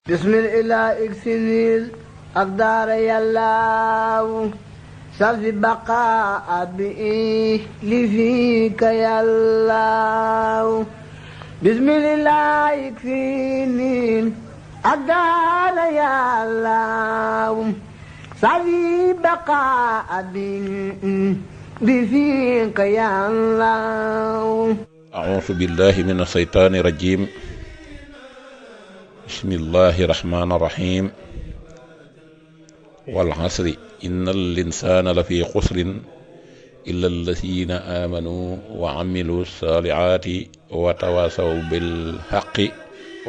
bismillah iksinil ak daara yàllaaw safi baqa abi li fika yàllaaw bismillah iksinil ak daara yàllaaw safi baqa abi li fika yàllaaw. a'uuzu billahi mina shaytaani rajiim. bismillahi rahmaani rahiim. wal asri innal insaana lafi xusrin illa allaziina aamanuu wa amilu saalihaati wa tawaasaw bil haqqi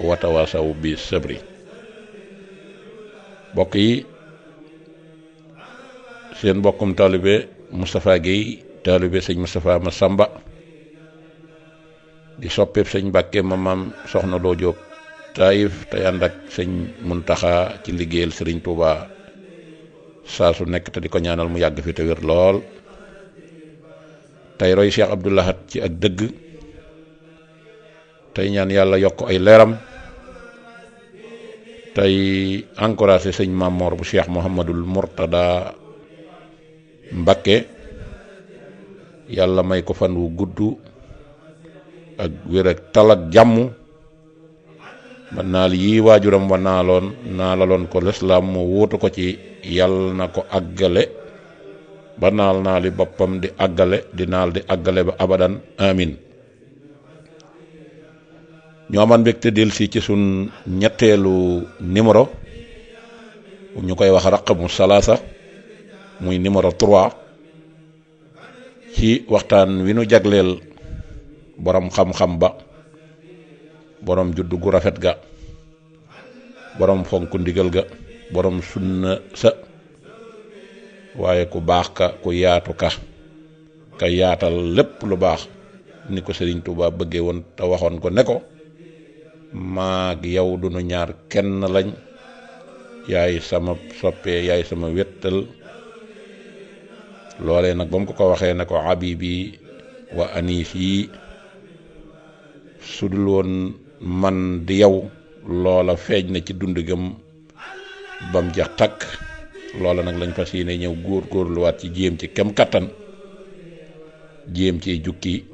wa tawaasaw bis sabri. mbokk yi, seen mbokkum taalibe Moustapha Guèye taalibe sëñ Moustapha Massamba di soppeeb sëñ Mbàkke ma maam Soxna Lo Jóob Taayif tey ànd ak sëñ Muntaxa ci liggéeyal sëriñ Tuuba saa su nekk te di ko ñaanal mu yàgg fi te wér lool. tey roy Cheikh Abdou Lahad ci ak dëgg, tey ñaan yàlla yokk ay leeram, tey encouragé sëñ Mamor bu Cheikh Mouhamadul Mourtada Mbakke yàlla may ko fan wu gudd ak wér ak tal ak jàmm ba naal yi waajuram wa naalaloon ko lislaam mu wuutu ko ci yàlla na ko àggale ba naali boppam di àggale di àggale ba abadan amin. ñoo amaan mbégte del si ci sun ñetteelu numéro ñu koy wax raqamu salaasa muy numéro 3 ci waxtaan wi nu jagleel borom xam-xam ba, borom juddu gu rafet ga, borom fonk ndigal ga, borom sunna sa, waaye ku baax ka, ku yaatu ka yaatal lépp lu baax ni ko Sëriñ Tuubaa bëggee woon te waxoon ko ne ko maag yow dunu ñaar kenn lañ, yaay sama soppee, yaay sama wéttal. loolee nag ba mu ko waxee ne ko habibi wa anis yi sudul woon man di yow, loola feeñ na ci dund gëm bam jax takk. loola nag lañ fas yéene ñëw góorluwaat ci jéem ci kem kattan, jéem ci jukki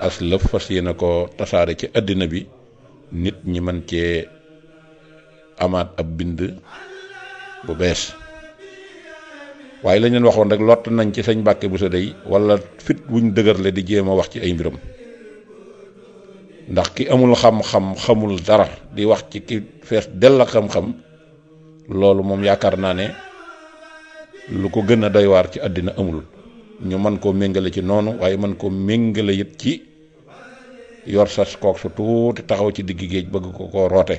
as lëf fas yéene ko tasaare ci àddina bi, nit ñi mën cee amaat ab bind bu bees. waaye lañ leen waxoon rek lott nañ ci sëñ Mbàkke Buso dey wala fit wuñ dëgërle di jéem a wax ci ay mbiram, ndax ki amul xam-xam xamul dara di wax ci ki fees dell ak xam-xam, loolu moom yaakaar naa ne lu ko gën a doy waar ci àddina amul. ñu mën koo méngale ci noonu, waaye mën koo méngale it ci yor sas kook su tuuti taxaw ci digg géej bëgg ko koo roote.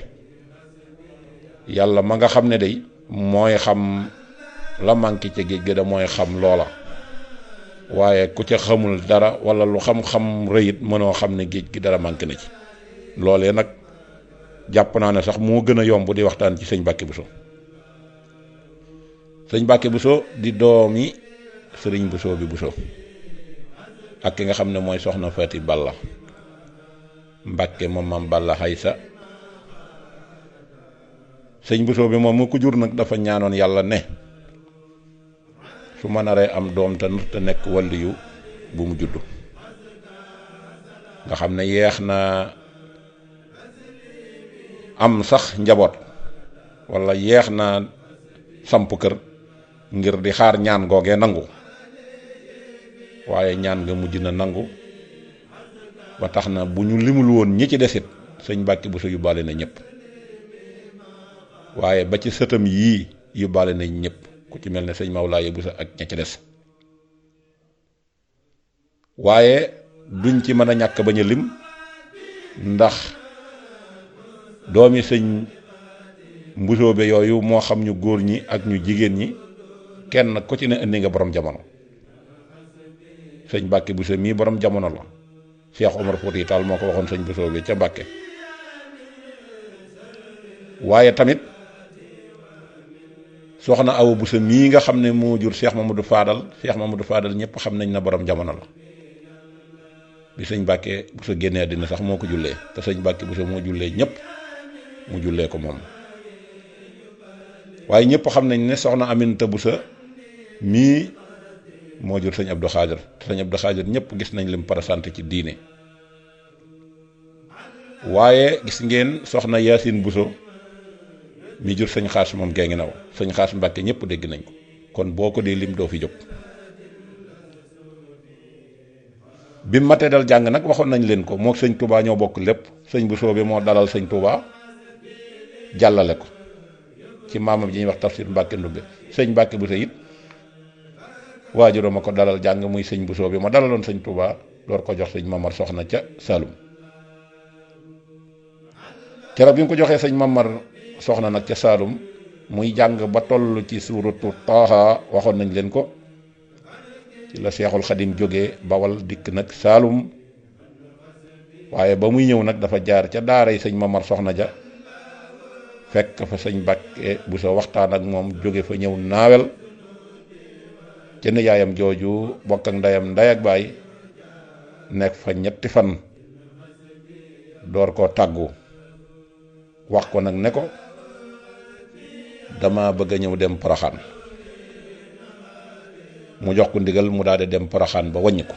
yàlla ma nga xam ne day mooy xam la manqué ca géej ga da mooy xam loola, waaye ku ca xamul dara wala lu xam-xam rëyit mënoo xam ne géej gi dara manqué na ci. loolee nag jàpp naa ne sax moo gën a yomb di waxtaan ci sëñ Mbàkke Buso. sëñ Mbàkke Buso di doomi sëriñ Buso bi Buso ak ki nga xam ne mooy soxna Faati Balla Mbàkke moom maam Balla Xaysa. sëñ Buso bi moom mu ko jur nag dafa ñaanoon yàlla ne su ma naree am doom te nekk waliyu bu mu juddu. nga xam ne yeex na am sax njaboot wala yeex na samp kër ngir di xaar ñaan googee nangu, waaye ñaan nga mujj na nangu ba tax na bu ñu limul woon ñi ci desit sëñ Mbàkke Buso yóbbaale na ñëpp, waaye ba ci sëtam yii yóbbaale nañ ñëpp, ku ci mel ne sëñ Mawlaaye Buso ak ña ci des. waaye duñ ci mën a ñàkk bañ a lim, ndax doomi sëñ Mbusoobe yooyu moo xam ñu góor ñi ak ñu jigéen ñi kenn ku ci ne indi nga borom jamono. sëñ Mbàkke Buso mii borom jamono la, Cheikh Omar Fouti Tall moo ko waxoon sëñ Mbusoobe ca Mbàkke. waaye tamit soxna Awa Buso mii nga xam ne moo jur Cheikh Mamadou Fadal ñëpp xam nañ na borom jamono la. bi sëñ Mbàkke Buso génnee àddina sax moo ko jullee te sëñ Mbàkke Buso moo jullee ñëpp mu jullee ko moom. waaye ñëpp xam nañ ne soxna Aminta Bousso mii moo jur sëñ Abdou Khadir te sëñ Abdou Khadir ñëpp gis nañ lim présenté ci diine. waaye gis ngeen soxna Yacine Bousso mi jur sëñ Xaas moom gee ngi naw sëñ Xaas Mbàkke ñëpp dégg nañ ko kon boo ko dee lim doo fi jóg. bi matee dal jàng nag waxoon nañ leen ko moo sëñ Touba ñoo bokk lépp sëñ Bousso bi moo dalal sëñ Touba jàllale ko ci maamam ji ñuy wax Tafsir Mbàkke Ndumbe sëñ Mbàkke Bousso it waajuroo ma ko dalal jàng muy sëñ Bousso bi ma dalaloon sëñ Touba door ko jox sëñ Mamar Soxna ca Saloum. keroog bi mu ko joxee sëñ Mamar Soxna nag ca Saloum muy jàng ba toll ci suuratu Taaha waxoon nañ leen ko ci la Seexul Xadim jógee Bawal dikk nag Saloum waaye ba muy ñëw nag dafa jaar ca daaray sëñ Mamar Soxna ja fekk fa sëñ Mbàkke Bousso waxtaan ak moom jóge fa ñëw naawel ca nijaayam jooju bokk ak ndeyam ndey ak baay nekk fa ñetti fan door koo tàggu wax ko nag ne ko dama bëgg a ñëw dem Poroxaan mu jox ko ndigal mu daal di dem Poroxaan ba wàññi ko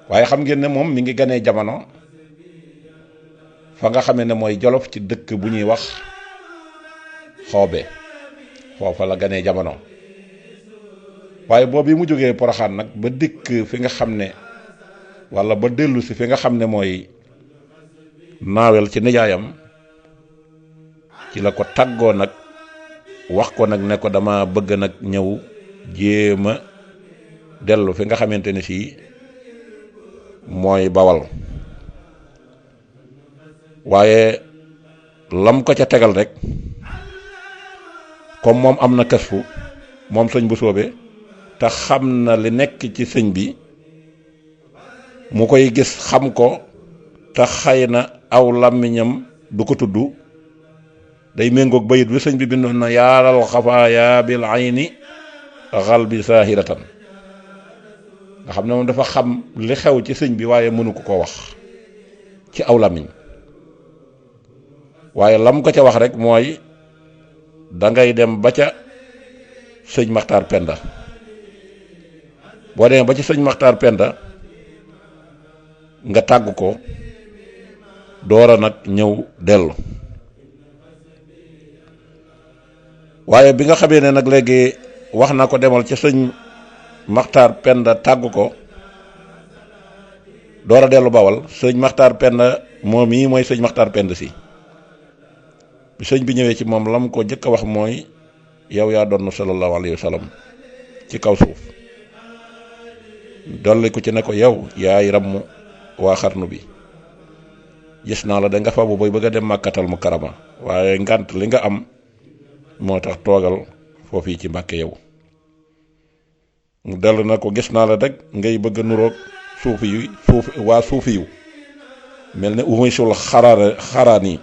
waaye xam ngeen ne moom mi ngi ganee jamono fa nga xamee ne mooy Jolof ci dëkk bu ñuy wax Xoobe foofa la ganee jamono waaye boobu mu jógee Poroxaan nag ba dikk fi nga xam ne walla ba dellu si fi nga xam ne mooy naawel ci nijaayam ci la ko tàggoo nag wax ko nag ne ko dama bëgg nag ñëw jéema dellu fi nga xamante ne sii mooy Bawal waaye lam ko ca tegal rek comme moom am na kasfu moom sëñ bu soobee te xam na li nekk ci sëñ bi mu koy gis xam ko te xëy na aw làmmiñam du ko tudd day méngoog bayit bi sëñ bi bindoon na yaaral xafaaya bil ayni xal bi saahiratan nga xam ne moom dafa xam li xew ci sëñ bi waaye mënu ko wax ci aw làmmiñ waaye lam ko ca wax rek mooy dangay dem ba ca sëñ Maxtaar Penda boo demee ba ci sëñ Maxtaar Penda nga tàgg ko doora nag ñëw dellu waaye bi nga xamee ne nag léegi wax na ko demal ci sëñ Maxtaar Penda tàgg ko doora dellu Bawal sëñ Maxtaar Penda moom yi mooy sëñ Maxtaar Penda si bi sëñ bi ñëwee ci moom lam ko jëkk a wax mooy yow yaa doon sallallahu alayhi wa sallam ci kaw suuf dolli ko ci ne ko yow yaay ramm waa xarnu bi gis naa la da nga fa bu boy bëgg a dem Màkkatal Mukarrama waaye ngant li nga am moo tax toogal foofu yi ci Mbàkke yow mu dellu na ko gis naa la rek ngay bëgg a nuroog suufi yu mel ne umaysul xaraan yi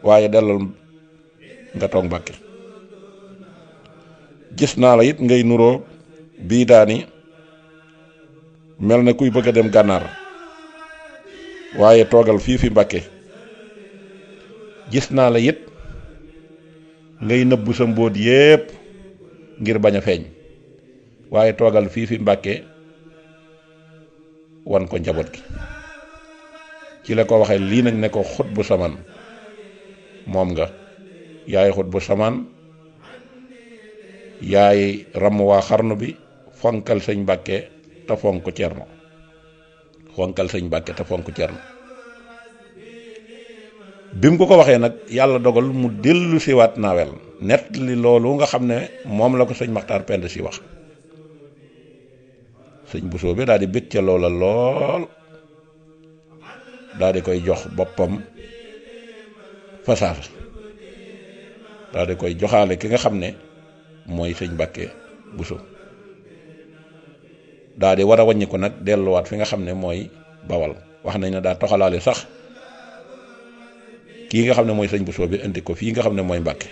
waaye dellal nga toog Mbàkke gis naa la it ngay nuroo bii daani mel ne kuy bëgg a dem Gànnaar waaye toogal fii fi Mbàkke gis naa la it ngay nëbbu sa mbóot yépp ngir bañ a feeñ waaye toogal fii fi Mbàkke wan ko njaboot gi ci la ko waxee lii nag ne ko xut bu samaan moom nga yaay xut bu samaan yaay ramm waa xarnu bi fonkal sëñ Mbàkke te fonk Cerno fonkal sëñ Mbàkke te fonk Cerno bi mu ko waxee nag yàlla dogal mu dellu siwaat naawel net li loolu nga xam ne moom la ko sëñ Maxtaar Penda si wax sëñ Bousso bi daal di bég ca loola lool daal di koy jox boppam fasaasa daal di koy joxaale ki nga xam ne mooy sëñ Mbàkke Bousso daal di war a wàññi ko nag delluwaat fi nga xam ne mooy Bawal wax nañ ne daa toxalaale sax kii nga xam ne mooy sëñ Bousso bi indi ko fii nga xam ne mooy Mbàkke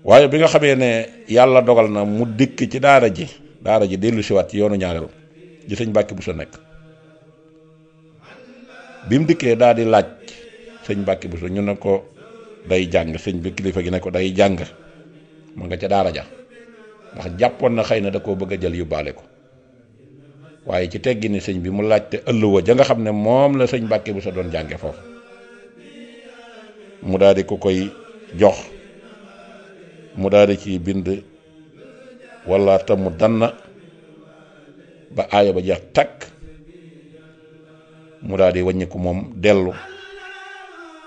waaye bi nga xamee ne yàlla dogal na mu dikk ci daara ji dellu siwaat ci yoonu ñaareel ji sëñ Mbàkke Bousso nekk bi mu dikkee daal di laaj sëñ Mbàkke Buso, ñu ne ko day jàng. sëñ bi kilifa gi ne ko day jàng, ma nga ca daara ja, ndax jàppoon na xëy na da koo bëgg a jël yóbbaale ko. waaye ci teggi ni sëñ bi mu laajte ëlluwa ja nga xam ne moom la sëñ Mbàkke Buso doon jànge foofu, mu daal di ko koy jox, mu daal di ci bind wala te mu danna ba aaya ba jeex takk, mu daal di wàññiku moom dellu.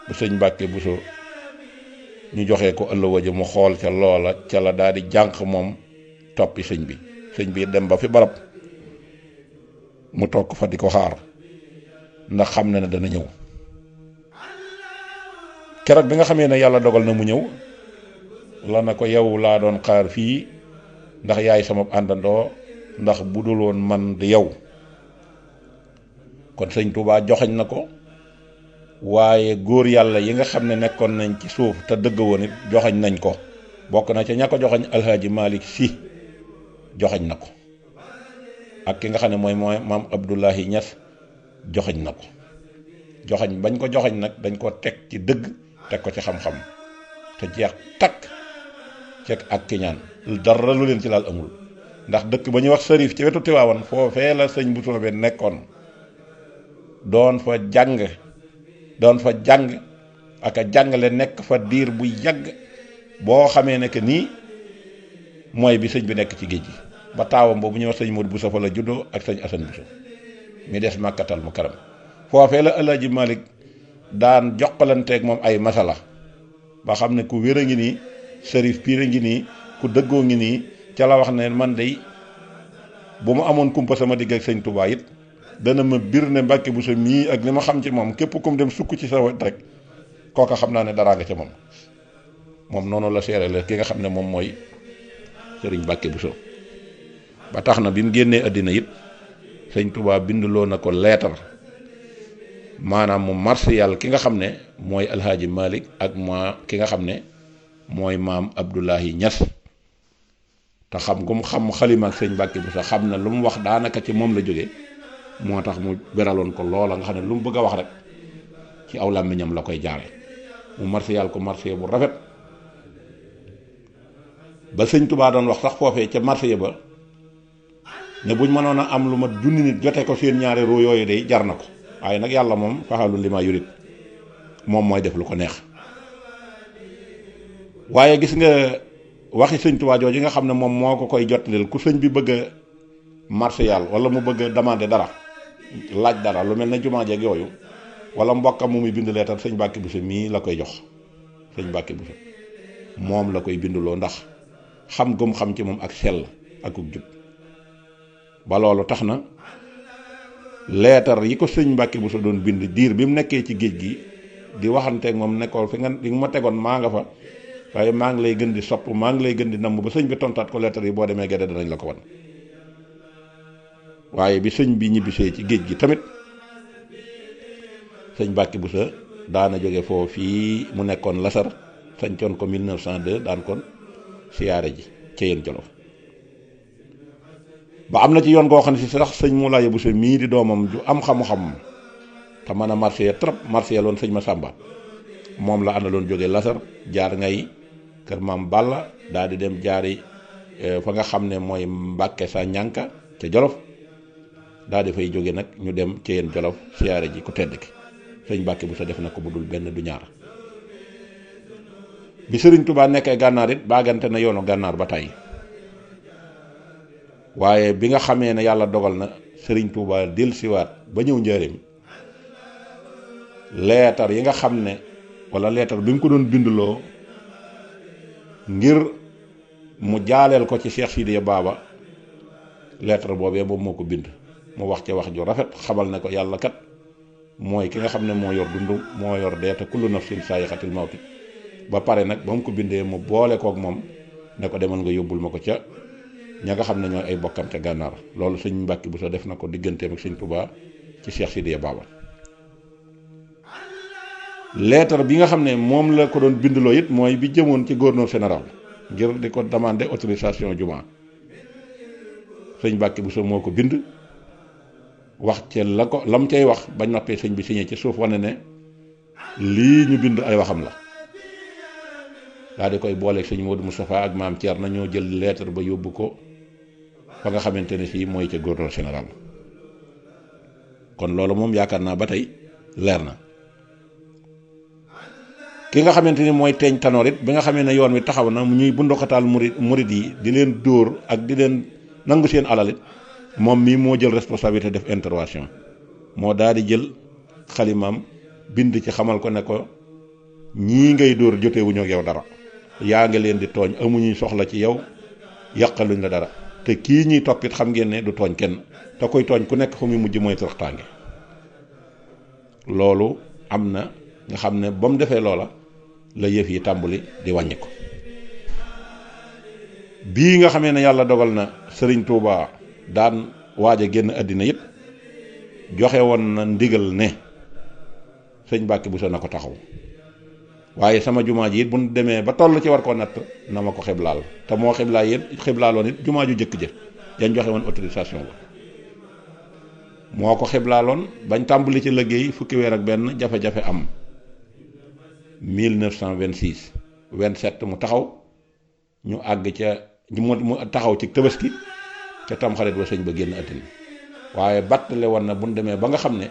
bu sëñ Mbàkke Buso ñu joxee ko ëllëwa ji mu xool ca loola, ca la daal di jànq moom toppi sëñ bi dem ba fi barab mu toog fa di ko xaar, ndax xam na ne dana ñëw. keroog bi nga xamee ne yàlla dogal na mu ñëw, la na ko yow laa doon xaar fii, ndax yaay sama àndandoo, ndax bu dul woon man di yow. kon sëñ Tuubaa joxañ na ko, waaye góor yàlla yi nga xam ne nekkoon nañ ci suuf te dëgg woon it joxañ nañ ko. bokk na ca ña ko joxañ Alhaaji Malick Sy joxañ na ko, ak ki nga xam ne mooy maam Abdoulahi Niass joxañ na ko. joxañ bañ ko joxañ nag dañ ko teg ci dëgg, teg ko ci xam-xam te jeex takk ceeg ak kiñaan, dara lu leen ci laal amul. ndax dëkk ba ñuy wax Sërif ci wetu Tiwaawan, foofee la sëñ Buso be nekkoon, doon fa jàng ak a jàngale, nekk fa diir bu yàgg, boo xamee ne que nii mooy bi sëñ bi nekk ci géej gi. ba taawam boobu ñuy wax sëñ Modou Bousso fa la juddoo ak sëñ Assane Bousso mi des Makkatal Mukarram. foofee la Alaaji Malik daan jokkalanteeg moom ay masala ba xam ne ku wér a ngi nii, sërif piir a ngi nii, ku dëggoo ngi nii. ca la wax ne man de bu mu amoon kumpa sama digg ak sëñ Touba it dana ma bir ne Mbàkke Buso mii ak li ma xam ci moom, képp kum dem sukk ci sa wet rek kooka xam naa ne daraa nga ca moom noonu la seere la ki nga xam ne moom mooy sëriñ Mbàkke Buso. ba tax na bi mu génnee àddina it sëñ Touba binduloo na ko leetar, maanaam mu marsiyal ki nga xam ne mooy Alhaaji Malik ak ki nga xam ne mooy maam Abdoulahi Niass. te xam gu mu xam xalima ak sëñ Mbàkke Buso xam na lu mu wax daanaka ci moom la jógee, moo tax mu beraloon ko loola nga xam ne lu mu bëgg a wax rek ci aw làmmiñam la koy jaare. mu marsiyal ko marsiya bu rafet ba sëñ Tubaa doon wax sax foofee ca marsiya ba ne buñ mënoon a am lu ma junni nit jote ko seen ñaari ruu yooyu day jar na ko, waaye nag yàlla moom faxalu li ma yurit, moom mooy def lu ko neex. waaye gis nga waxi sëñ Tuubaa jooju nga xam ne moom moo ko koy jottalil ku sëñ bi bëgg a marsiyal wala mu bëgg a demander dara, laaj dara lu mel ne jumaa jeeg yooyu, wala mbokkam mu muy bind leetar, sëñ Mbàkke Buso mii la koy jox. sëñ Mbàkke Buso moom la koy binduloo, ndax xam gum xam ci moom ak sell ak uk jub. ba loolu tax na leetar yi ko sëñ Mbàkke Buso doon bind diir bi mu nekkee ci géej gi di waxanteeg moom nekkoon fi nga ma tegoon maa nga fa, waaye maa ngi lay gën di sopp, maa ngi lay gën di namm, ba sëñ bi tontaat ko leetar yi boo demee Gede danañ la ko wan. waaye bi sëñ bi ñibbisee ci géej gi tamit sëñ Mbàkke Buso daana jóge foofu fii mu nekkoon Lasar, sañcoon ko 1902, daan kon siyaare ji ca yéen Jolof. ba am na ci yoon goo xam ne si sax sëñ Moulaye Buso mii di doomam ju am xam-xam te mën a marché trop, marché loon sëñ Masamba, moom la àndaloon jóge Lasar jaar ngay kër maam Balla, daal di dem jaari fa nga xam ne mooy Mbàkke sa ñànka ca Jolof, daal di fay jóge nag ñu dem ca yéen Jolof siyaare ji ku tedd ki. sëñ Mbàkke Buso def na ko bu dul benn du ñaar. bi sëriñ Tuubaa nekkee gànnaar it baagante na yoonu gànnaar ba tey, waaye bi nga xamee ne yàlla dogal na sëriñ Tuubaa dellusiwaat ba ñëw njaareem, leetar yi nga xam ne wala leetar bi mu ko doon binduloo ngir mu jaaleel ko ci Cheikh Sidiya Baba, leetar boobee moom moo ko bind. mu wax ca wax ju rafet, xamal ne ko yàlla kat mooy ki nga xam ne moo yor dund, moo yor dee, te kullu nafsin saa'iqatul mawti. ba pare nag ba mu ko bindee mu boole kook moom ne ko demal nga yóbbul ma ko ca ña nga xam ne ñooy ay bokkam ca gànnaar. loolu sëñ Mbàkke Buso def na ko digganteem ak sëñ Tuubaa ci Cheikh Sidiya Baba. leetar bi nga xam ne moom la ko doon bindloo it mooy bi jëmoon ci gouverneur général ngir di ko demander autorisation jumaa. sëñ Mbàkke Buso moo ko bind, wax ca lam cay wax bañ noppee sëñ bi signé ci suuf wane ne lii ñu bind ay waxam la daal di koy booleeg sëñ Modou Moustapha ak maam Thierno ñoo jël lettre ba yóbbu ko fa nga xamante ne fii mooy ca gouverneur général kon loolu moom yaakaar naa ba tey leer na. ki nga xamante ni mooy teeñ tanoor it bi nga xamee ne yoon wi taxaw na mu ñuy bundoxataal murid yi di leen dóor ak di leen nangu seen alal it moom mii moo jël responsabilité def intervention moo daal di jël xalimaam bind ci xamal ko ne ko ñii ngay dóor jotewuñu ak yow dara yaa ngi leen di tooñ amuñuy soxla ci yow yàqaluñ la dara te kii ñuy toppit xam ngeen ne du tooñ kenn te koy tooñ ku nekk fu muy mujj mooy toroxtaange loolu am na nga xam ne ba mu defee loola la yëf yi tàmbali di wàññi ko bii nga xamee ne yàlla dogal na Sëriñ Tuubaa daan waaj a génn àddina yëpp joxe woon na ndigal ne sëñ Mbàkke Buso na ko taxaw waaye sama jumaa ji it bu ñu demee ba toll ci war koo natt na ma ko xiblaal te moo xiblaa yéen xiblaaloon it jumaa ju jëkk jëf dañ joxe woon autorisation ba moo ko xiblaaloon bañ tàmbali ci liggéey fukki weer ak benn jafe-jafe am 1926 27 mu taxaw ñu àgg ca mu taxaw ci Tabaski ca Tamxarit ba sëñ ba génn àddina waaye battale woon na bu ñu demee ba nga xam ne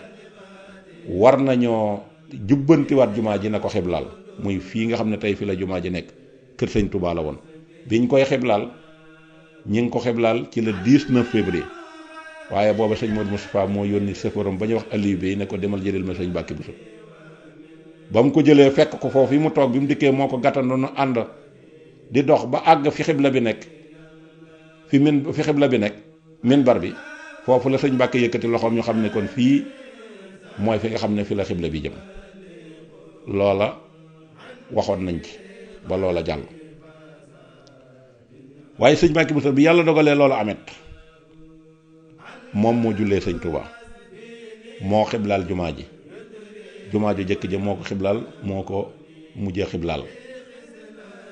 war nañoo jubbantiwaat jumaa ji na ko xiblaal muy fii nga xam ne tey fi la jumaa ji nekk kër sëñ Touba la woon biñ koy xiblaal ñi ngi ko xiblaal ci le 19 février waaye booba sëñ Modou Moustapha moo yónni sëfaram ba ñu wax Aliou Bey ne ko demal jëlil ma sëñ Mbàkke Buso ba mu ko jëlee fekk ko foofu yi mu toog bi mu dikkee moo ko gàttandoonu ànd di dox ba àgg fi xibla bi nekk fi xibla bi nekk minbar bi foofu la sëñ Mbàkke yëkkati loxoom ñu xam ne kon fii mooy fi nga xam ne fi la xibla bi jëm loola waxoon nañ ci ba loola jàll waaye sëñ Mbàkke Buso bi yàlla dogalee loola amet moom moo jullee sëñ Touba moo xiblaal jumaa ji jumaa ju jëkk ja moo ko xiblaal moo ko mujjee xiblaal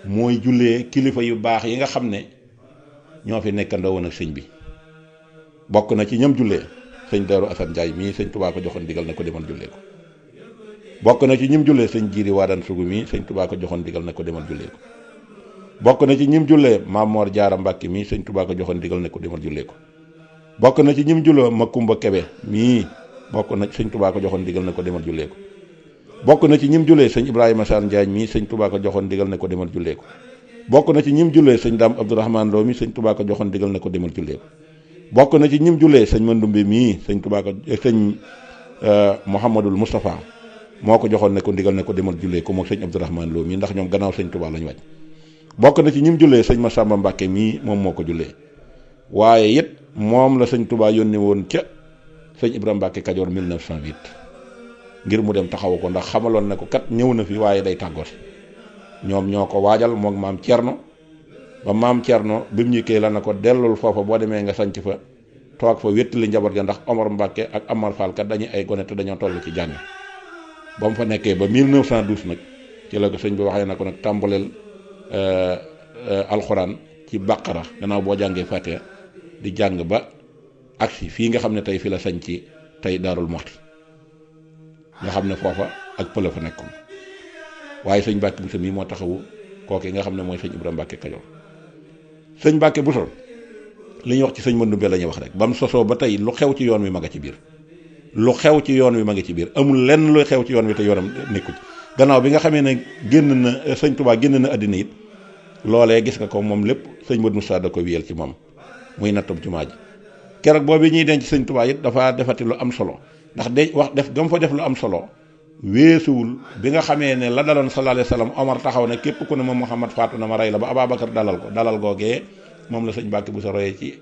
mooy jullee kilifa yu baax yi nga xam ne ñoo fi nekkandoo woon ak sëñ bi bokk na ci ñam jullee sëñ Daaru Asan Njaay mii sëñ Touba ko joxoon digal na ko demal jullee ko bokk na ci ñim jullee sëñ Jiiri Waadaan Sugu mii sëñ Touba ko joxoon digal na ko demal jullee ko bokk na ci ñim jullee Maam Moor Jaara Mbàkke mii sëñ Touba ko joxoon digal na ko demal jullee ko bokk na ci ñim julloo Makumba Kebe mii bokk na sëñ Touba ko joxoon digal na ko demal jullee ko bokk na ci ñim jullee sëñ Ibrahima Sarr Njaañ mii sëñ Touba ko joxoon digal na ko demal jullee ko bokk na ci ñim jullee sëñ Daam Abdourahmane Lo mi sëñ Touba ko joxoon digal na ko demal jullee ko bokk na ci ñim jullee sëñ Mandumbe mii sëñ Touba ko sëñ Mouhamadul Moustapha moo ko joxoon ne ko digal na ko demal jullee ko moom sëñ Abdourahmane Lo mii ndax ñoom gannaaw sëñ Touba lañu wàcc bokk na ci ñim jullee sëñ Massamba Mbàkke mii moom moo ko jullee waaye it moom la sëñ Touba yónni woon ca sëñ Ibrahima Mbàkke Kajoor 1908 ngir mu dem taxawu ko ndax xamaloon ne ko kat ñëw na fi waaye day tàggooti ñoom ñoo ko waajal moog maam Thierno ba maam Thierno bi mu ñikkee la na ko dellul foofa boo demee nga sanc fa toog fa wéttali njaboot ga ndax Omar Mbàkke ak Amar Fall kat dañuy ay gone te dañoo toll ci jàng ba mu fa nekkee ba 1912 nag ci la ko sëñ bi waxee na ko nag tàmbaleel alxuraan ci Baqara gannaaw boo jàngee Fatiha di jàng ba agsi fii nga xam ne tey fi la sañ ci tey Daarul Muxti nga xam ne foofa ak pël fa nekkoon waaye sëñ Mbàkke Buso mii moo taxawu kooki nga xam ne mooy sëñ Ibrahima Mbàkke Kajoor sëñ Mbàkke Buso li ñuy wax ci sëñ Mandumbe la ñuy wax rek ba mu sosoo ba tey lu xew ci yoon wi ma nga ci biir lu xew ci yoon wi ma nga ci biir amul lenn luy xew ci yoon wi te yoonam nekku ci gannaaw bi nga xamee ne génn na sëñ Tuubaa génn na àddina it loolee gis nga ko moom lépp sëñ Modou Moussa da ko wiyal ci moom muy nattum jumaa ji keroog boobu ñuy denc sëñ Tuubaa it dafa defati lu am solo ndax de wax def gam fa def lu am solo weesuwul bi nga xamee ne la daloon sallallahu alayhi wa sallam Omar taxaw ne képp ku ne moom Muhammad faatu na ma rey la ba Ababacar dalal ko dalal googee moom la sëñ Mbàkke Buso royee ci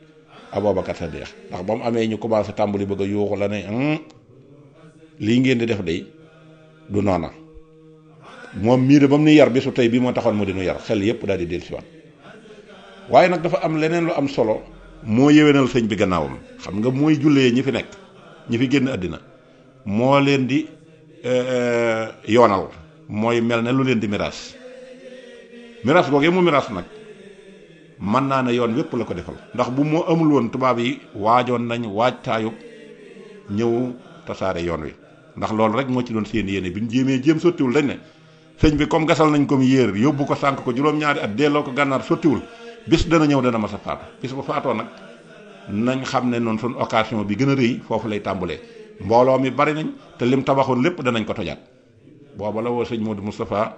Ababacar Sadiq ndax ba mu amee ñu commencé tàmbali bëgg a yuuxu la ne lii ngeen di def day du noona moom mii de ba mu ni yar bisu tey bii moo taxoon mu di nu yar xel yépp daal di dellusiwaat waaye nag dafa am leneen lu am solo moo yéwénal sëñ bi gannaawam xam nga mooy jullee ñi fi nekk ñi fi génn àddina moo leen di yoonal mooy mel ne lu leen di miraas googee mu miraas nag mën naa ne yoon wépp la ko defal ndax bu moo amul woon tubaab yi waajoon nañ waajtaayu ñëw tasaare yoon wi ndax loolu rek moo ci doon seen yéene bi ñu jéem sottiwul dañ ne sëñ bi comme gasal nañ ko mu yéer yóbbu ko sànq ko juróom-ñaari at delloo ko gànnaar sottiwul bis dana ñëw dana mas a faatu bis bu faatoo nag nañ xam ne noonu suñu occasion bi gën a rëy foofu lay tàmbalee mbooloo mi bari nañ te lim tabaxoon lépp danañ ko tojaat booba la woo sëñ Modou Moustapha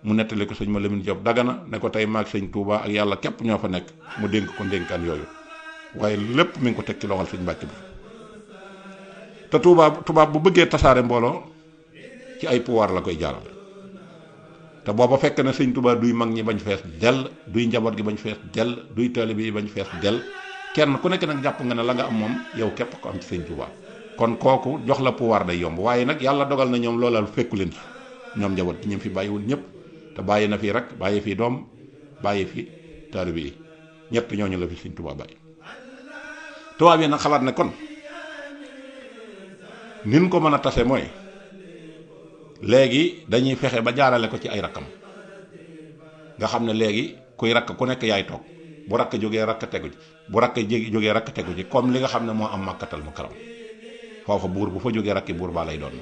mu nettali ko sëñ ma Lamine Diop Dagana ne ko tey maag sëñ Touba ak yàlla képp ñoo fa nekk mu dénk ko ndénkaan yooyu waaye lépp mi ngi ko teg ci loxol sëñ Mbàkke bi te tubaab bu bëggee tasaare mbooloo ci ay pouvoir la koy jaarale te booba fekk na sëñ Touba duy mag ñi bañ fees dell duy njaboot gi bañ fees dell duy taalibe yi bañ fees dell kenn ku nekk nag jàpp nga ne la nga am moom yow képp ko am ci sëñ Touba kon kooku jox la pouvoir day yomb waaye nag yàlla dogal na ñoom loolal fekku leen ci ñoom njaboot gi ñoom fi bàyyiwul ñëpp te bàyyi na fi rek bàyyi fi doom bàyyi fi taalibe yi ñett ñooñu la fi sëñ Touba bàyyi tubaab yi nag xalaat ne kon nin ko mën a tase mooy léegi dañuy fexe ba jaarale ko ci ay rakkam nga xam ne léegi kuy rakk ku nekk yaay toog bu rakk jógee rakk tegu ci bu rakk jógee rakk tegu ci comme li nga xam ne moo am Makkatal Mukarram foofu buur bu fa jógee rakki buur baa lay doon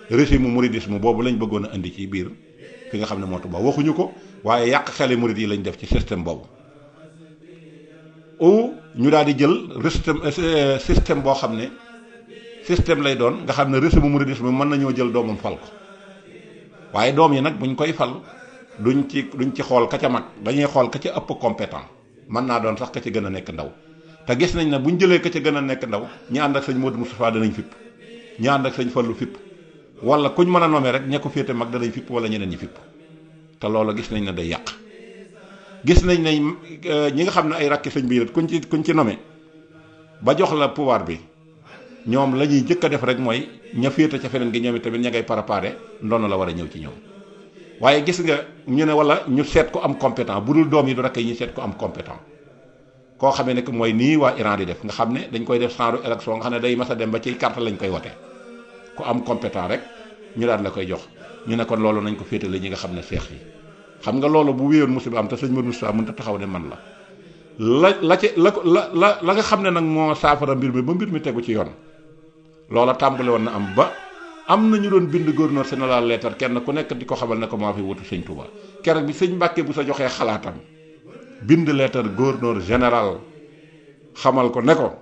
régime mouridisme boobu lañ bëggoon a indi ci biir fi nga xam ne moo Tuubaa waxuñu ko waaye yàq xeli murid yi lañ def ci système boobu ou ñu daal di jël système boo xam ne système lay doon nga xam ne régime mouridisme mën nañoo jël doomam fal ko waaye doom yi nag buñ koy fal duñ ci xool ka ca mag dañuy xool ka ca ëpp compétent mën naa doon sax ka ca gën a nekk ndaw te gis nañ ne buñ jëlee ka ca gën a nekk ndaw ñi ànd ak sëñ Modou Moustapha danañ fipp ñi ànd ak sëñ Fallu fipp wala kuñ mën a nommer rek ña ko féete mag danañ fipp wala ñeneen ñi fipp te loolu gis nañ ne day yàq gis nañ ne ñi nga xam ne ay rakki sëñ bi kuñ ci nommer ba jox la pouvoir bi ñoom la ñuy jëkk a def rek mooy ña féete ca feneen gi ñoom tamit ña ngay préparé ndono la war a ñëw ci ñoom waaye gis nga ñu ne wala ñu seet ko am compétent bu dul doom yi du rakk yi ñu seet ko am compétent koo xamee ne que mooy nii waa Iran di def nga xam ne dañ koy def sans élection nga xam ne day mas a dem ba ci carte lañ koy wote ku am compétent rek ñu daal la koy jox ñu ne kon loolu nañ ko féetale ñi nga xam ne seex yi xam nga loolu bu wéyoon musiba am te sëñ Modou Moustapha mënut a taxaw ne man la nga xam ne nag moo saafara mbir mi ba mbir mi tegu ci yoon loola tàmbali woon na am ba am na ñu doon bind gouverneur général lettre kenn ku nekk di ko xamal ne ko maa fi wutu sëñ Touba keroog bi sëñ Mbàkke bu sa joxee xalaatam bind lettre gouverneur général xamal ko ne ko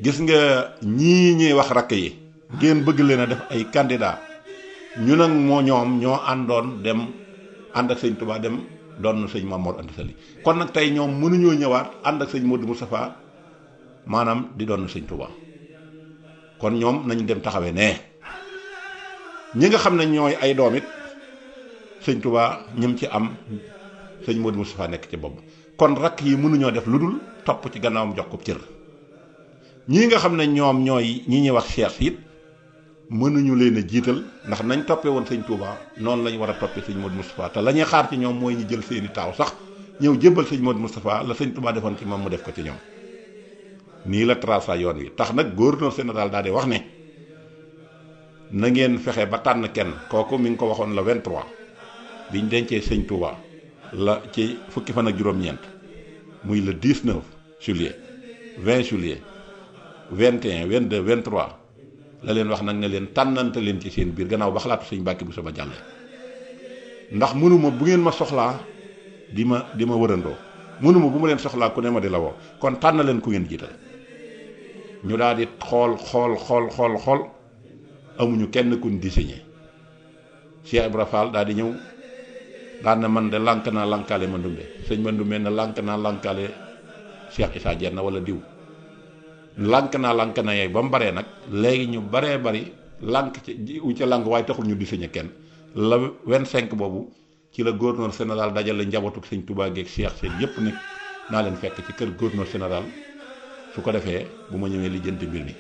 gis nga ñii ñuy wax rakk yi ngeen bëgg leen a def ay candidat ñu nag ñoom ñoo àndoon dem ànd ak sëñ Touba dem doon sëñ Mamoor Anta Sali kon nag tey ñoom mënuñoo ñëwaat ànd ak sëñ Modou Moustapha maanaam di doon sëñ Touba kon ñoom nañ dem taxawee ne ñi nga xam ne ñooy ay doom it sëñ Touba ñim ci am sëñ Modou Moustapha nekk ci bopp kon rakk yi mënuñoo def lu dul topp ci gannaawam jox ko cër ñii nga xam ne ñoom ñooy ñi ñuy wax cheikh it mënuñu leen a jiital ndax nañ toppee woon sëñ Touba noonu lañ war a toppee sëñ Modou Moustapha te la ñuy xaar ci ñoom mooy ñu jël seeni taaw sax ñëw jébbal sëñ Modou Moustapha la sëñ Touba defoon ci moom mu def ko ci ñoom nii la tracé yoon wi tax nag gouverneur général daal di wax ne na ngeen fexe ba tànn kenn kooku mi ngi ko waxoon la 23 biñ dencee sëñ Touba la ci fukki fan ak juróom-ñeent muy le 19 juillet 20 juillet 21 22 23 la leen wax nag ne leen tànnante leen ci seen biir gannaaw ba xalaatu sëñ Mbàkke bu sa ba jàlle ndax mënuma bu ngeen ma soxlaa di ma wërandoo mënuma bu ma leen soxlaa ku ne ma di la woo kon tànn leen ku ngeen jiital ñu daal di xool amuñu kenn kuñ désigné Cheikh Ibra Fall daal di ñëw daan na man de lànk naa lànkaale Mandumbe sëñ Mandumbe na lànk naa lànkaale Cheikh Issa Diène wala diw lànk naa yeeg ba mu baree nag léegi ñu baree bari lànk ci u ca lànk waaye taxul ñu désigné kenn la 25 boobu ci la gouverneur général dajale njabootu sëñ Touba geeg Cheikh seen yépp nag naa leen fekk ci kër gouverneur général su ko defee bu ma ñëwee lijjanti mbir mi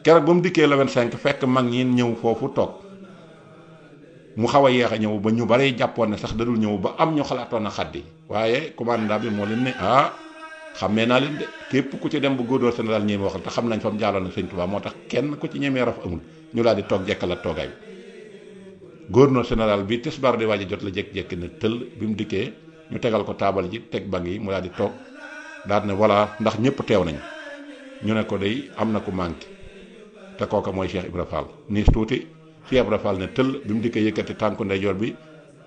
keroog ba mu dikkee la 25 fekk mag ñi ñëw foofu toog mu xaw a yeex a ñëw ba ñu bare jàppoon ne sax dadul ñëw ba am ñu xalaatoon a xaddi waaye commandant bi moo leen ne xammee naa leen de képp ku ci dem bu gouverneur général ñeeme waxal te xam nañ fa mu jaaloon ak sëñ Touba moo tax kenn ku ci ñemee raf amul ñu daal di toog jekkal ak toogaay bi gouverneur général bi tisbaar di waaj a jot la jékki-jékki ne tëll bi mu dikkee ñu tegal ko taabal ji teg bank yi mu daal di toog daal ne voilà ndax ñëpp teew nañ ñu ne ko day am na ku manqué te kooka mooy Cheikh Ibra Fall nii tuuti Cheikh Ibra Fall ne tëll bi mu dikkee yëkkati tànku ndeyjoor bi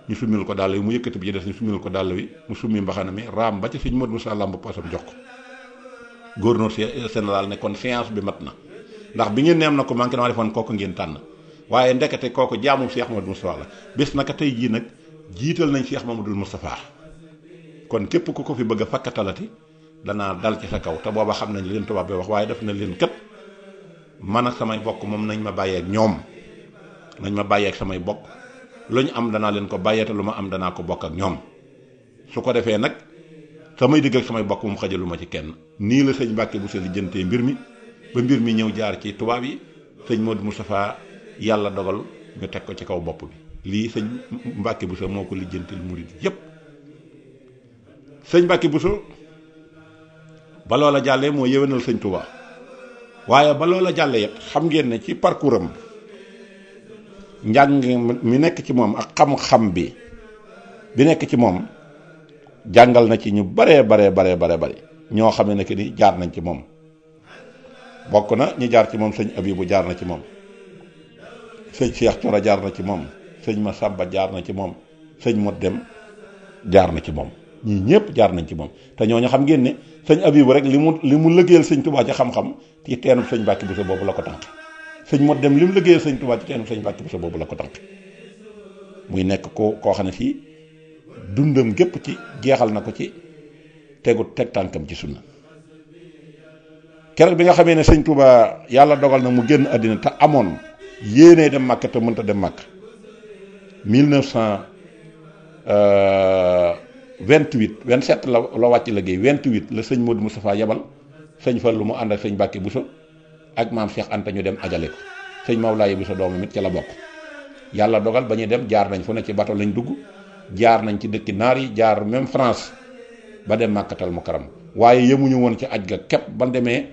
ñu summil ko dàll wi mu yëkkati bi ci des ñu summil ko dàll wi mu summi mbaxana mi raam ba ci sëñ Modou Moussa lamb poosam jox ko gouverneur général ne kon séance bi mat na ndax bi ngeen neem na ko manqué dama defoon kooku ngeen tànn waaye ndekete kooku jaamu Cheikh Modou Moustapha la bés naka tey jii nag jiital nañ Cheikh Mamadou Moustapha kon képp ku ko fi bëgg a fakkatalati danaa dal ci sa kaw te booba xam nañ leen tubaab bi wax waaye def na leen kat man ak samay bokk moom nañ ma bàyyee ak ñoom nañ ma bàyyee ak samay bokk lu ñu am danaa leen ko bàyyee te lu ma am danaa ko bokk ak ñoom su ko defee nag samay digg ak samay bokk moom xajalu ma ci kenn nii la sëñ Mbàkke Buso li jëntee mbir mi ba mbir mi ñëw jaar ci tubaab yi sëñ Modou Moustapha yàlla dogal ñu teg ko ci kaw bopp bi lii sëñ Mbàkke Buso moo ko lijjantil murid yépp sëñ Mbàkke Buso ba loola jàllee moo yéwénal sëñ Tuubaa waaye ba loola jàllee yépp xam ngeen ne ci parcours am njàng mi nekk ci moom ak xam-xam bi nekk ci moom jàngal na ci ñu bare ñoo xam ne que ni jaar nañ ci moom bokk na ñi jaar ci moom sëñ Abibu jaar na ci moom sëñ Cheikh Coro jaar na ci moom sëñ Masamba jaar na ci moom sëñ Mot Dem jaar na ci moom ñii ñëpp jaar nañ ci moom te ñooñu xam ngeen ne sëñ Abibu rek li mu liggéeyal sëñ Tuubaa ci xam-xam ci teenub sëñ Mbàkke Buso boobu la ko tànk sëñ Mot Dem li mu liggéeyal sëñ Tuubaa ci teenub sëñ Mbàkke Buso boobu la ko tànk muy nekk koo xam ne fii dundam gépp ci jeexal na ko ci teg tànkam ci sunna keroog bi nga xamee ne sëñ Tuubaa yàlla dogal na mu génn àddina te amoon yéenee dem Màkka te mënta dem Màkka 1928 27 la wàcc liggéey 28 la sëñ Modou Moustapha yebal sëñ Fallu mu ànd ak sëñ Mbàkke Buso ak maam Cheikh Anta ñu dem ajale ko sëñ Mawlaaye Buso doomam it ca la bokk yàlla dogal ba ñuy dem jaar nañ fu ne ci bato lañ dugg jaar nañ ci dëkki naar yi jaar même France ba dem Màkkatal Mukarram waaye yemuñu woon ci aj ga képp ba demee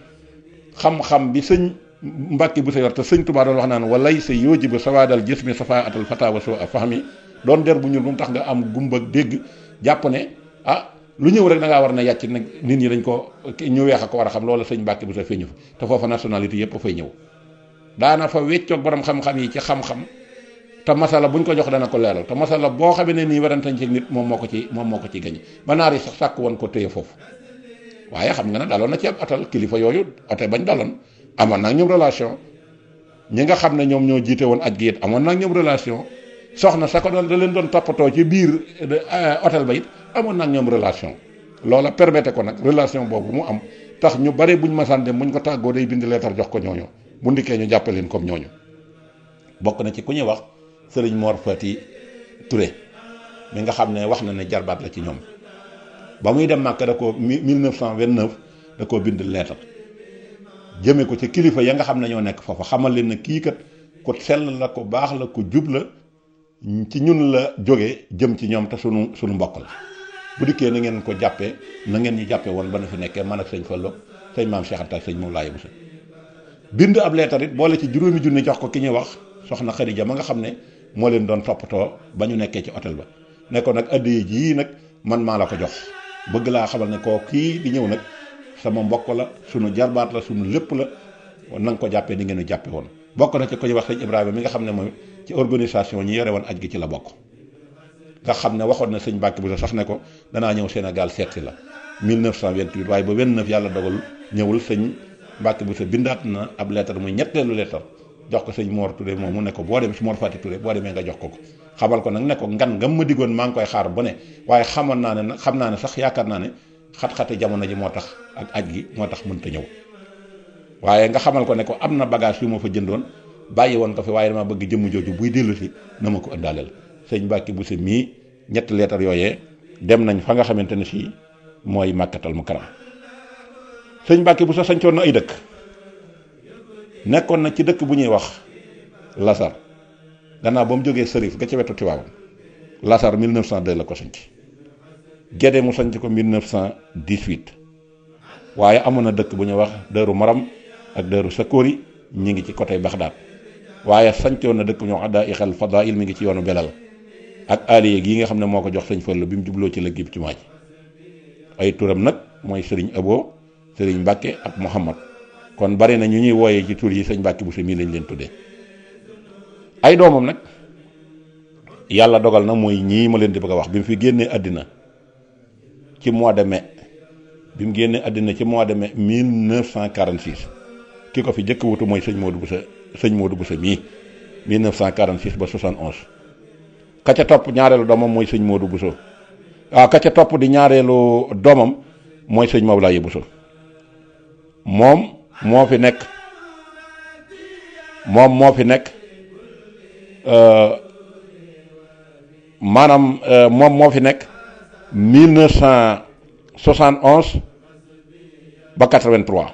xam-xam bi sëñ Mbàkke Buso yor te sëñ Tuubaa doon wax naan walay sa yooji ba sawaadal gis mi safa atal fatawa soo a fahmi doon der bu ñuul bu mu tax nga am gumba dégg jàpp ne lu ñëw rek da ngaa war na yàcc nag nit ñi dañ ko ñu weex a ko war a xam loola sëñ Mbàkke Buso feeñu fa te foofa nationalité yëpp fay ñëw daana fa weccoog borom xam-xam yi ci xam-xam te masala buñ ko jox dana ko leeral te masala boo xamee ne nii warantañ ci nit moom moo ko ci gañe ba naar yi sax sàkk woon ko téye foofu waaye xam nga ne daloon na ci ab otel kilifa yooyu ote bañ daloon amoon naa ñoom relation ñi nga xam ne ñoom ñoo jiite woon aj gi it amoon naa ñoom relation soxna sa ko doon da leen doon toppatoo ci biir hôtel ba it amoon na ak ñoom relation loola permettre ko nag relation boobu mu am tax ñu bare buñ masaan dem buñ ko tàggoo day bind leetar jox ko ñooñu bu ndikkee ñu jàppe leen comme ñooñu bokk na ci ku ñuy wax Sëriñ Mor Fati Touré mi nga xam ne wax na ne jarbaat la ci ñoom ba muy dem Màkka da ko 1929 da koo bind leetar jëme ko ci kilifa ya nga xam ne ñoo nekk foofa xamal leen ne kii kat ku sell la ku baax la ku jub la ci ñun la jóge jëm ci ñoom te sunu mbokk la bu dikkee na ngeen ko jàppee na ngeen ñu jàppee woon ba na fi nekkee man ak sëñ Fallu sëñ maam Cheikh Anta ak sëñ Mawlaaye Buso bind ab leetar it boole ci 5 junni jox ko ki ñuy wax soxna Xadija ma nga xam ne moo leen doon toppatoo ba ñu nekkee ci hôtel ba ne ko nag addiya ji nag man maa la ko jox bëgg laa xamal ne koo kii di ñëw nag sama mbokk la sunu jarbaat la sunu lépp la na nga ko jàppee ni ngeen ñu jàppe woon bokk na ci ko ñu wax sëñ Ibrahima mi nga xam ne mooy ci organisation ñi yore woon aj gi ci la bokk nga xam ne waxoon na sëñ Mbàkke Buso sax ne ko danaa ñëw Sénégal seetsi la 1928 waaye ba 29 yàlla dogal ñëwul sëñ Mbàkke Buso bindaat na ab lettre muy ñetteelu lettre jox ko sëñ Mor Touré moom mu ne ko boo demee si Mor Fati Touré boo demee nga jox ko xamal ko nag ne ko ngan nga ma diggoon maa ngi koy xaar bu ne waaye xamoon naa ne nag xam naa ne sax yaakaar naa ne xat-xate jamono ji moo tax ak aj gi moo tax mënta ñëw waaye nga xamal ko ne ko am na bagage yu ma fa jëndoon bàyyi woon ko fi waaye dama bëgg jëmm jooju buy dellu si na ma ko ëndaaleel sëñ Mbàkke Buso mii ñetti leetar yooyee dem nañ fa nga xamante ne si mooy Màkkatal Mukarram sëñ Mbàkke Buso sañcoon na ay dëkk nekkoon na ci dëkk bu ñuy wax Lasar gannaaw ba mu jógee Sërif ga ca wetu Tiwaawan Lasar 1902 la ko sañc Gédé mu sañc ko 1918 waaye amoon na dëkk bu ñuy wax Daaru Maram ak Daaru Sakori ñi ngi ci côté Baxdaad waaye sañcoon na dëkk bu ñuy wax Addaa Ixal Fadail mi ngi ci yoonu Belal ak aliye gi nga xam ne moo ko jox sëñ Fallu bi mu jubloo ci liggéey bi ci maaj ay turam nag mooy Sëriñ Abo Sëriñ Mbàkke ak Muhammad kon bari na ñu ñuy wooyee ci tur yi sëñ Mbàkke Buso mii lañ leen tuddee. ay doomam nag yàlla dogal na mooy ñii ma leen di bëgg a wax bi mu fi génnee àddina ci mois de mai bi mu génnee àddina ci mois de mai 1946 ki ko fi jëkk wutu mooy sëñ Modou Bousso mii 1946 ba 71. ka ca topp ñaareelu doomam mooy sëñ Modou Bousso ka ca topp di ñaareelu doomam mooy sëñ Mawlaye Bousso moom moo fi nekk maanaam moom moo fi nekk 1971 ba 83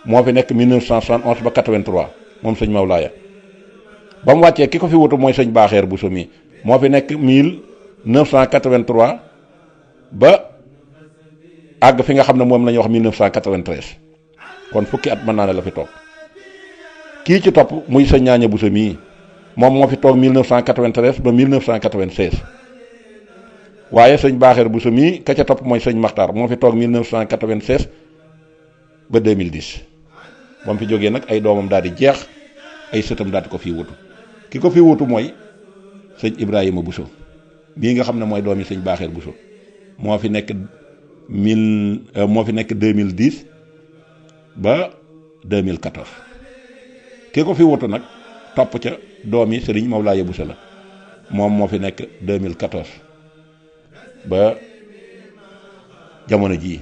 moo fi nekk 1971 ba 83 moom sëñ Mawlaaya ba mu wàccee ki ko fi wutu mooy sëñ Baaxeer Bousso mi moo fi nekk 1983 ba àgg fi nga xam ne moom la ñuy wax 1993 kon fukki at mën naa ne la fi toog. kii ci topp muy sëñ Ñaaña Bousso mii moom moo fi toog 1993 ba 1996 waaye sëñ Baaxeer Bousso mii ka ca topp mooy sëñ Maxtaar moo fi toog 1996 ba 2010 ba mu fi jógee nag ay doomam daal di jeex ay sëtam daal di ko fii wutu ki ko fii wutu mooy sëñ Ibrahima Bousso mii nga xam ne mooy doomi sëñ Baaxeer Bousso moo fi nekk 2010 ba 2014. ki ko fi wutu nag topp ca doomi Serigne Mawlaye Bousso la moom moo fi nekk 2014 ba jamono jii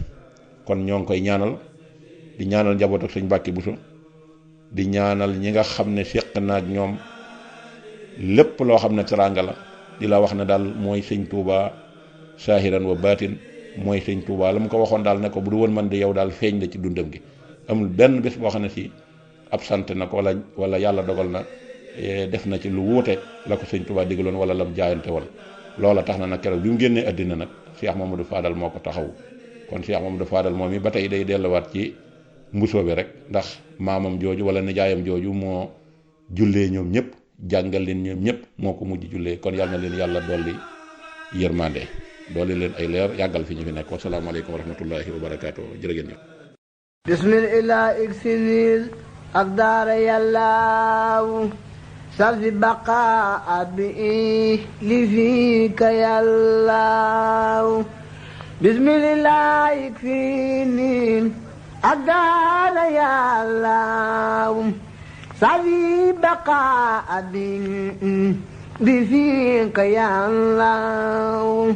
kon ñoo ngi koy ñaanal di ñaanal njaboot ak sëñ Mbàkke Bousso di ñaanal ñi nga xam ne séq na ak ñoom lépp loo xam ne teraanga la di la wax ne daal mooy sëñ Touba saahiran wa baatin mooy sëñ Touba la mu ko waxoon daal ne ko bu du woon man di yow daal feeñ la ci dundam gi amul benn bés boo xam ne si ab sant na ko wala yàlla dogal na def na ci lu wuute la ko sëñ Touba digaloon wala lam jaayante wal loola tax na nag keroog bi mu génnee àddina nag Cheikh Mamadou Fadal moo ko taxaw kon Cheikh Mamadou Fadal moom yi ba tey day delluwaat ci mbusoo bi rek ndax maamam jooju wala nijaayam jooju moo jullee ñoom ñëpp jàngal leen ñoom ñëpp moo ko mujj jullee kon yàlla na leen yàlla dolli yërmande dolli leen ay leer yàggal fi ñu fi nekk wasalaamaaleykum wa rahmatullahi wa barakaatu jërë ngeen jëf bismillah iksinil ak daara yàllaaw salfi baqa abi li fika yàllaaw bismillah iksinil ak daara yàllaaw salfi baqa abi li fika yàllaaw